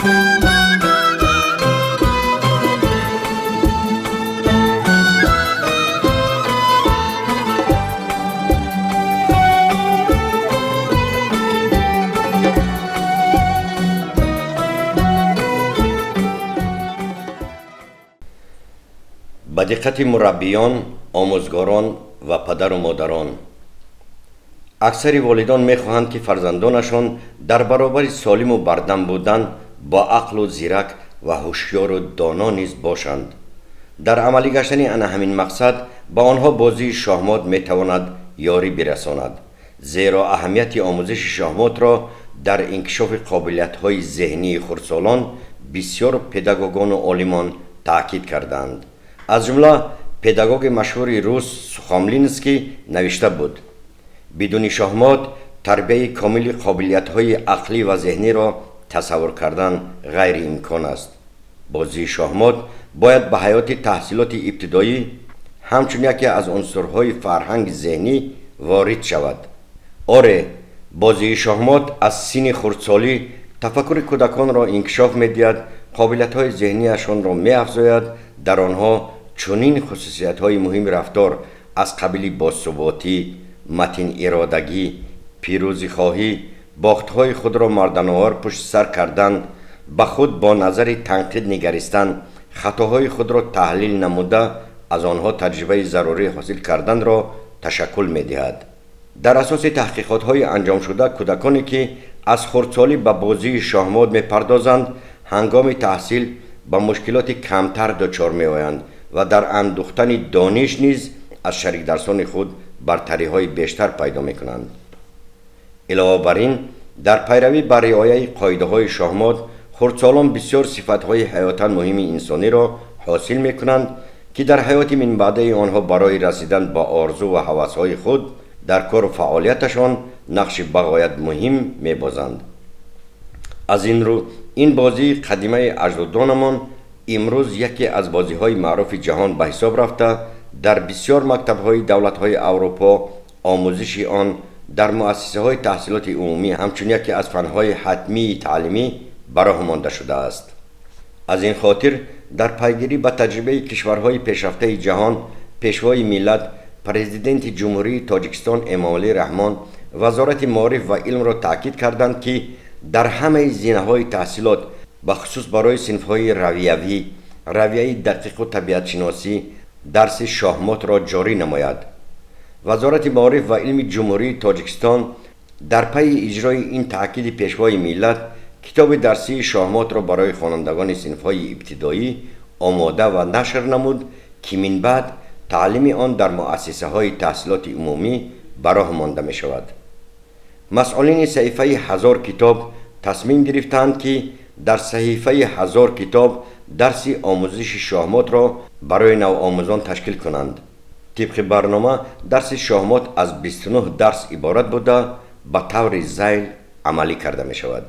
Ба диққати мураббиён, омӯзгорон ва падару модарон. Аксари волидон мехоҳанд, ки фарзандонашон дар баробари солиму бардам будан бо ақлу зирак ва ҳушёру доно низ бошанд. Дар амалӣ гаштани ана ҳамин мақсад ба онҳо бозии шоҳмот метавонад ёрӣ бирасонад, зеро аҳамияти омӯзиши шоҳмотро дар инкишофи қобилиятҳои зеҳнии хурдсолон бисёр педагогону олимон таъкид кардаанд. Аз ҷумла педагоги машҳури рус Сухомлинский навишта буд: бидуни шоҳмот тарбияи комили қобилиятҳои ақлӣ ва зеҳниро тасаввур кардан ғайриимкон аст. Бозии шоҳмот бояд ба ҳаёти таҳсилоти ибтидоӣ ҳамчун яке аз унсурҳои фарҳанги зеҳнӣ ворид шавад. Оре, бозии шоҳмот аз синни хурдсолӣ тафаккури кӯдаконро инкишоф медиҳад, қобилиятҳои зеҳнияшонро меафзояд, дар онҳо чунин хусусиятҳои муҳими рафтор аз қабили босуботӣ, матиниродагӣ, пирӯзихоҳӣ, бохтҳои худро мардонавор пушти сар кардан, ба худ бо назари танқид нигаристан, хатоҳои худро таҳлил намуда аз онҳо таҷрибаи зарурӣ ҳосил карданро ташаккул медиҳад. Дар асоси таҳқиқотҳои анҷомшуда, кӯдаконе ки аз хурдсолӣ ба бозии шоҳмот мепардозанд, ҳангоми таҳсил ба мушкилоти камтар дучор меоянд ва дар андӯхтани дониш низ аз шарикдарсони худ бартариҳои бештар пайдо мекунанд. Илова бар ин, дар пайравӣ ба риояи қоидаҳои шоҳмот хурдсолон бисёр сифатҳои ҳаётан муҳими инсониро ҳосил мекунанд, ки дар ҳаёти минбаъдаи онҳо барои расидан ба орзу ва ҳавасҳои худ дар кору фаъолияташон нақши бағоят муҳим мебозанд. Аз ин рӯ ин бозии қадимаи аҷдодонамон имрӯз яке аз бозиҳои маъруфи ҷаҳон ба ҳисоб рафта, дар бисёр мактабҳои давлатҳои Аврупо омӯзиши он дар муассисаҳои таҳсилоти умумӣ ҳамчун яке аз фанҳои ҳатмии таълимӣ ба роҳ монда шудааст. Аз ин хотир дар пайгирӣ ба таҷрибаи кишварҳои пешрафтаи ҷаҳон Пешвои миллат, Президенти Ҷумҳурии Тоҷикистон Эмомалӣ Раҳмон Вазорати маориф ва илмро таъкид карданд, ки дар ҳамаи зинаҳои таҳсилот, бахусус барои синфҳои равиявӣ, равияи дақиқу табиатшиносӣ, дарси шоҳмотро ҷорӣ намояд. Вазорати маориф ва илми Ҷумҳурии Тоҷикистон дар пайи иҷрои ин таъкиди Пешвои миллат китоби дарсии шоҳмотро барои хонандагони синфҳои ибтидоӣ омода ва нашр намуд, ки минбаъд таълими он дар муассисаҳои таҳсилоти умумӣ ба роҳ монда мешавад. Масъулини саҳифаи «Ҳазор китоб» тасмим гирифтаанд, ки дар саҳифаи «Ҳазор китоб» дарси омӯзиши шоҳмотро барои навомӯзон ташкил кунанд. Тибқи барнома дарси шоҳмот аз 29 дарс иборат буда, ба таври зайл амалӣ карда мешавад.